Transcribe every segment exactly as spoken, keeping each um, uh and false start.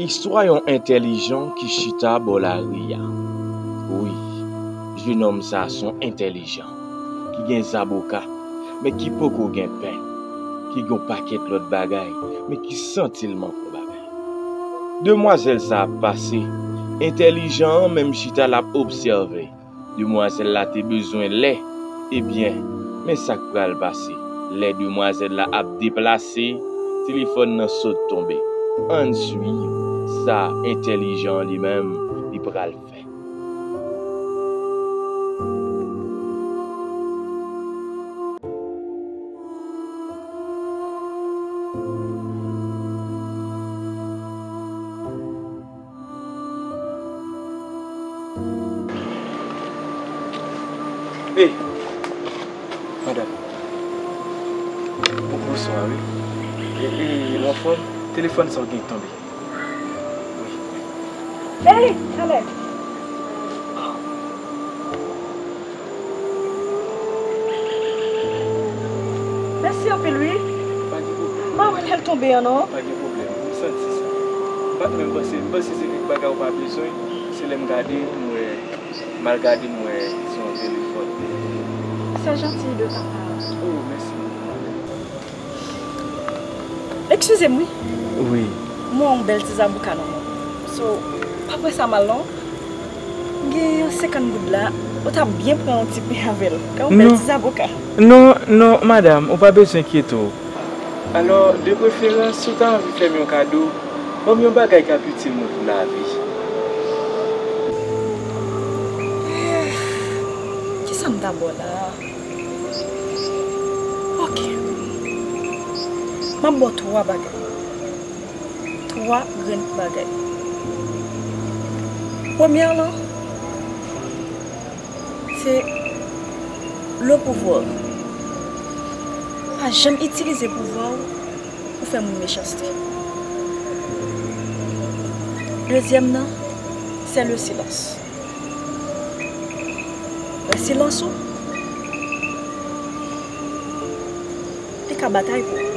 Istwa yon entèlijan ki chita bò lari a. Wi, jenòm sa se yon entèlijan ki gen zaboka, men ki poko gen pen, ki gen yon pakèt lòt bagay, men ki santi l manke yon bagay. Demwazèl sa ap pase, entèlijan an menm chita l ap obsève. Demwazèl la te bezwen lè. Ebyen, men sa k pral pase. Lè demwazèl la ap deplase, telefòn nan sot tonbe. Ann swiv sa entèlijan an li menm li pral fè. Ey, madanm. Bon, bonswa, wi. E, e, ou anfòm? Telefòn sa w gen tonbe. Wi. Ey, Alex! Mèsi anpil, wi. Pa gen pwoblèm. M pa wè lè l tonbe an, non. Pa gen pwoblèm. M santi sa. M pa t menm panse, m panse se kèk bagay ou pa bezwen. Se lè m gade, m wè, m al gade, m wè se yon telefòn. C'est gentil de ta part. Oh, mèsi. Eskize m, wi. Wi. M wè yon bèl ti zaboka nan men w. So, pa pran sa mal, non. M gen yon senkant goud la, ou ta byen pran yon ti pen avè l. Yon bèl ti zaboka. Non, non, madanm, ou pa bezwen enkyete w. Alò, de preferans, si w ta anvi fè m yon kado, ban m yon bagay k ap itil mwen pou lavi. Kisa m ta ba w la? Ok. M ap ba w twa bagay. Twa grenn bagay. Premyè lan, se le pouvoir. Pa janm itilize pouvwa w pou fè moun mechanste. Dezyèm nan, c'est le silence. Wè silans ou, li ka batay pou ou.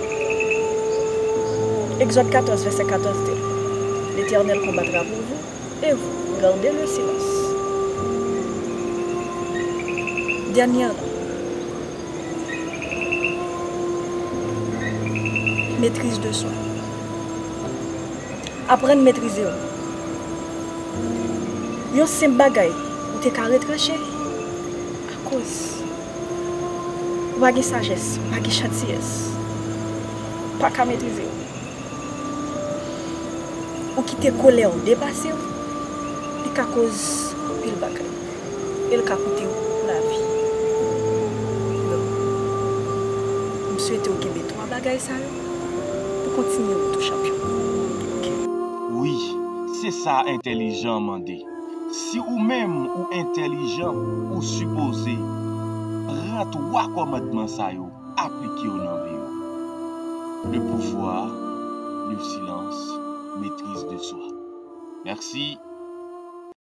Egzòd katòz, vèsè katòz di, L'Éternel combattra pour vous et vous gardez le silence. Dènyè lan, maîtrise de soi. Aprann metrize w. Yon senp bagay, ou te ka retranche akoz ou pa gen sajès, ou pa gen jantiyès, ou pa ka metrize w. Ou kite kolè w depase w, li ka koz anpil bagay. E l ka koute w lavi. Donk, m swete w kenbe twa bagay sa yo pou kontinye wout ou, chanpyon. Ok. Wi, se sa entèlijan an mande. Si ou menm ou entèlijan, ou sipoze pran twa kòmandman sa yo, aplike yo nan vi w. Le pouvoir, le silence, maîtrise de soi. Mèsi.